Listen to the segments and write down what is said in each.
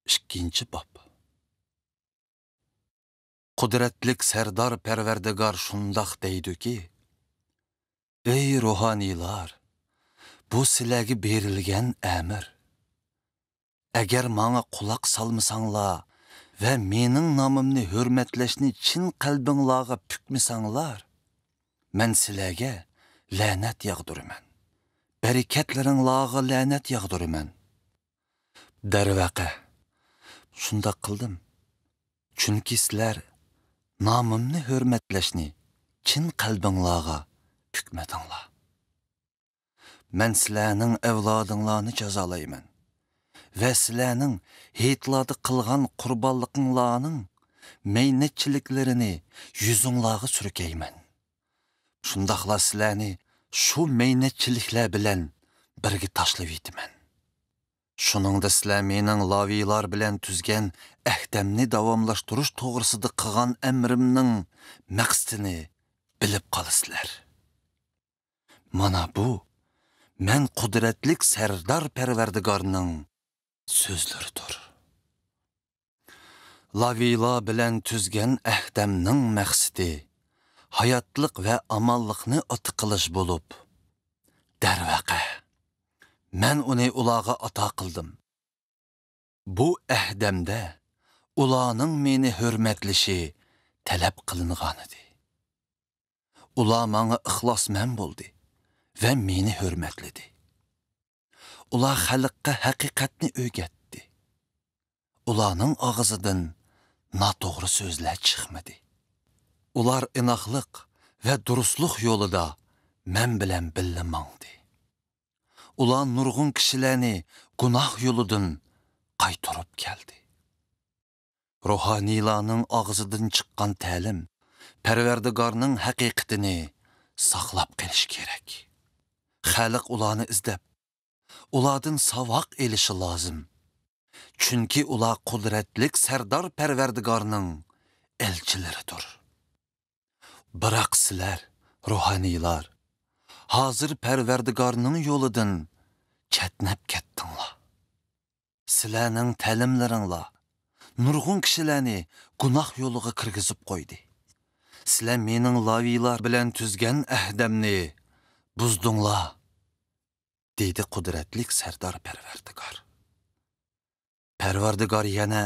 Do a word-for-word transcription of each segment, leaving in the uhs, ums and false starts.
ئىككىنچى باب. قۇدرەتلىك سەردار پەرۋەردىگار شۇنداق دەيدۇكى، ئەي روھانىيلار، بۇ سىلەرگە بېرىلگەن ئەمىر. ئەگەر ماڭا قۇلاق سالمىساڭلار ۋە مېنىڭ نامىمنى ھۆرمەتلەشنى چىن قەلبىڭلارغا پۈكمىسەڭلار، مەن سىلەرگە لەنەت ياغدۇرىمەن. بەرىكەتلىرىڭلارغا لەنەت ياغدۇرىمەن. دەرۋەقە، شۇنداق قىلدىم. چۈنكى سىلەر نامىمنى ھۆرمەتلەشنى چىن قەلبىڭلارغا پۈكمىدىڭلار. مەن سىلەرنىڭ ئەۋلادىڭلارنى جازالايمەن ۋە سىلەرنىڭ ھېيتلاردا قىلغان قۇربانلىقىڭلارنىڭ مەينەتچىلىكلىرىنى يۈزۈڭلارغا سۈركەيمەن. شۇنداقلا سىلەرنى شۇ مەينەتچىلىكلەر بىلەن بىرگە تاشلىۋېتىمەن. شۇنىڭدا سىلەر مېنىڭ لاۋىيلار بىلەن تۈزگەن ئەھدەمنى داۋاملاشتۇرۇش توغرىسىدا قىلغان ئەمرىمنىڭ مەقسىتىنى بىلىپ قالىسىلەر. مانا بۇ مەن قۇدرەتلىك سەردار پەرۋەردىگارنىڭ سۆزلىرىدۇر. لاۋىيلار بىلەن تۈزگەن ئەھدەمنىڭ مەقسىتى ھاياتلىق ۋە ئامانلىقنى ئاتا قىلىش بولۇپ، دەرۋەقە، مەن ئۇنى ئۇلارغا ئاتا قىلدىم. بۇ ئەھدەمدە ئۇلارنىڭ مېنى ھۆرمەتلىشى تەلەپ قىلىنغانىدى. ئۇلار ماڭا ئىخلاسمەن بولدى ۋە مېنى ھۆرمەتلىدى. ئۇلار خەلققە ھەقىقەتنى ئۆگەتتى. ئۇلارنىڭ ئاغزىدىن ناتوغرا سۆزلەر چىقمىدى. ئۇلار ئىناقلىق ۋە دۇرۇسلۇق يولىدا مەن بىلەن بىللە ماڭدى. ئۇلار نۇرغۇن كىشىلەرنى گۇناھ يولىدىن قايتۇرۇپ كەلدى. روھانىيلارنىڭ ئاغزىدىن چىققان تەلىم پەرۋەردىگارنىڭ ھەقىقىتىنى ساقلاپ قېلىش كېرەك. خەلق ئۇلارنى ئىزدەپ، ئۇلاردىن ساۋاق ئېلىشى لازىم. چۈنكى ئۇلار قۇدرەتلىك سەردار پەرۋەردىگارنىڭ ئەلچىلىرىدۇر. بىراق سىلەر، روھانىيلار، ھازىر پەرۋەردىگارنىڭ يولىدىن چەتنەپ كەتتىڭلار. سىلەرنىڭ تەلىملىرىڭلار نۇرغۇن كىشىلەرنى گۇناھ يولىغا كىرگۈزۈپ قويدى. سىلەر مېنىڭ لاۋىيلار بىلەن تۈزگەن ئەھدەمنى بۇزدۇڭلار، دېدى قۇدرەتلىك سەردار پەرۋەردىگار. پەرۋەردىگار يەنە،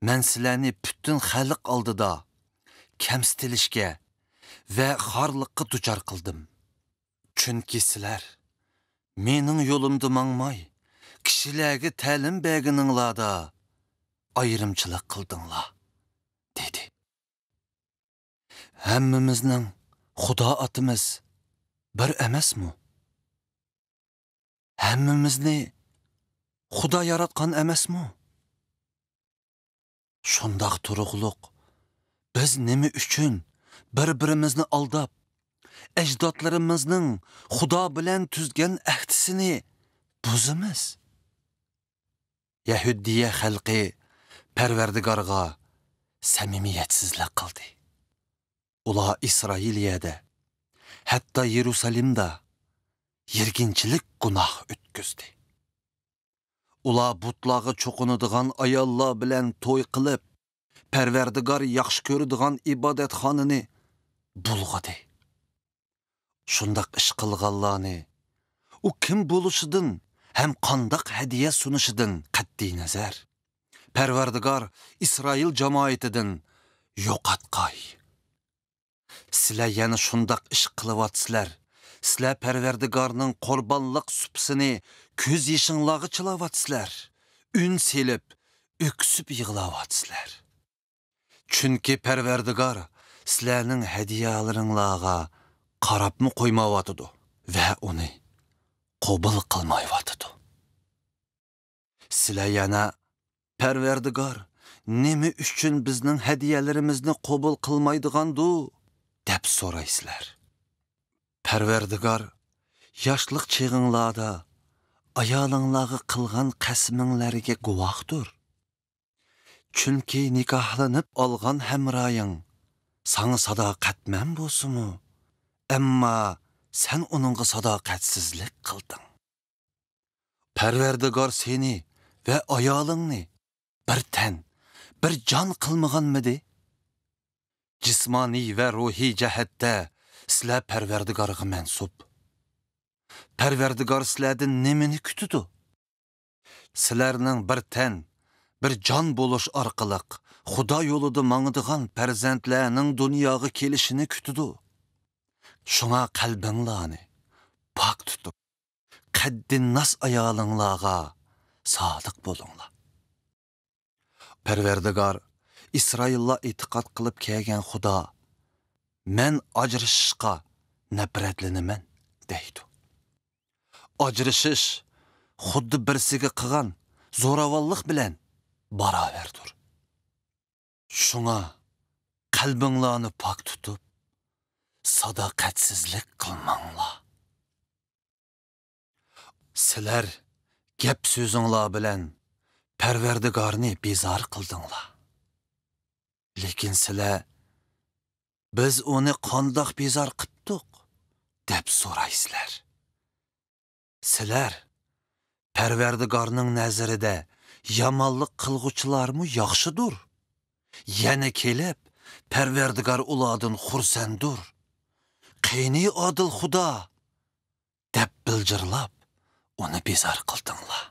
مەن سىلەرنى پۈتۈن خەلق ئالدىدا كەمسىتىلىشكە ۋە خارلىققا دۇچار قىلدىم. چۈنكى سىلەر مېنىڭ يولۇمدا ماڭماي، كىشىلەرگە تەلىم بەرگىنىڭلاردا ئايرىمچىلىق قىلدىڭلار، دېدى. ھەممىمىزنىڭ خۇدا ئاتىمىز بىر ئەمەسمۇ؟ ھەممىمىزنى خۇدا ياراتقان ئەمەسمۇ؟ شۇنداق تۇرۇقلۇق، بىز نېمە ئۈچۈن بىر-بىرىمىزنى ئالداپ، ئەجدادلىرىمىزنىڭ خۇدا بىلەن تۈزگەن ئەھدىسىنى بۇزىمىز؟ يەھۇدىيە خەلقى پەرۋەردىگارغا سەمىمىيەتسىزلىك قىلدى. ئۇلار ئىسرائىلىيەدە، ھەتتا يېرۇسالېمدا يىرگىنچىلىك گۇناھ ئۆتكۈزدى. ئۇلار بۇتلارغا چوقۇنىدىغان ئاياللار بىلەن توي قىلىپ، پەرۋەردىگار ياخشى كۆرىدىغان ئىبادەتخانىنى بۇلغىدى. شۇنداق ئىش قىلغانلارنى، ئۇ كىم بولۇشىدىن ھەم قانداق ھەدىيە سۇنۇشىدىن قەتئىينەزەر، پەرۋەردىگار ئىسرائىل جامائىتىدىن يوقاتقاي. سىلەر يەنە شۇنداق ئىش قىلىۋاتىسىلەر. سىلەر پەرۋەردىگارنىڭ قۇربانلىق سۇپىسىنى كۆز يېشىڭلارغا چىلاۋاتىسىلەر. ئۈن سېلىپ، ئۆكسۈپ يىغلاۋاتىسىلەر. چۈنكى پەرۋەردىگار سىلەرنىڭ ھەدىيەلىرىڭلارغا قاراپمۇ قويمايۋاتىدۇ ۋە ئۇنى قوبۇل قىلمايۋاتىدۇ. سىلەر يەنە، «پەرۋەردىگار نېمە ئۈچۈن بىزنىڭ ھەدىيەلىرىمىزنى قوبۇل قىلمايدىغاندۇ؟» دەپ سورايسىلەر. پەرۋەردىگار ياشلىق چېغىڭلاردا ئايالىڭلارغا قىلغان قەسىمىڭلارغا گۇۋاھتۇر. چۈنكى نىكاھلىنىپ ئالغان ھەمراھىڭ ساڭا ساداقەتمەن بولسىمۇ، ئەمما سەن ئۇنىڭغا ساداقەتسىزلىك قىلدىڭ. پەرۋەردىگار سېنى ۋە ئايالىڭنى بىر تەن، بىر جان قىلمىغانمىدى؟ جىسمانىي ۋە روھىي جەھەتتە سىلەر پەرۋەردىگارغا مەنسۇپ. پەرۋەردىگار سىلەردىن نېمىنى كۈتىدۇ؟ سىلەرنىڭ بىر تەن، بىر جان بولۇش ئارقىلىق خۇدا يولىدا ماڭىدىغان پەرزەنتلەرنىڭ دۇنياغا كېلىشىنى كۈتىدۇ. شۇڭا قەلبىڭلارنى پاك تۇتۇپ، قەددى ناس ئايالىڭلارغا سادىق بولۇڭلار. پەرۋەردىگار، ئىسرائىللار ئېتىقاد قىلىپ كەلگەن خۇدا، مەن ئاجرىشىشقا نەپرەتلىنىمەن دەيدۇ. ئاجرىشىش خۇددى بىرسىگە قىلغان زوراۋانلىق بىلەن باراۋەردۇر. شۇڭا قەلبىڭلارنى پاك تۇتۇپ، ساداقەتسىزلىك قىلماڭلار. سىلەر گەپ سۆزۈڭلار بىلەن پەرۋەردىگارنى بىزار قىلدىڭلار. لېكىن سىلەر، بىز ئۇنى قانداق بىزار قىپتۇق؟ دەپ سورايسىلەر. سىلەر، پەرۋەردىگارنىڭ نەزىرىدە يامانلىق قىلغۇچىلارمۇ ياخشىدۇر. يەنە كېلىپ، پەرۋەردىگار ئۇلاردىن خۇرسەندۇر. قېنى ئادىل خۇدا؟ دەپ بىلجىرلاپ، ئۇنى بىزار قىلدىڭلار.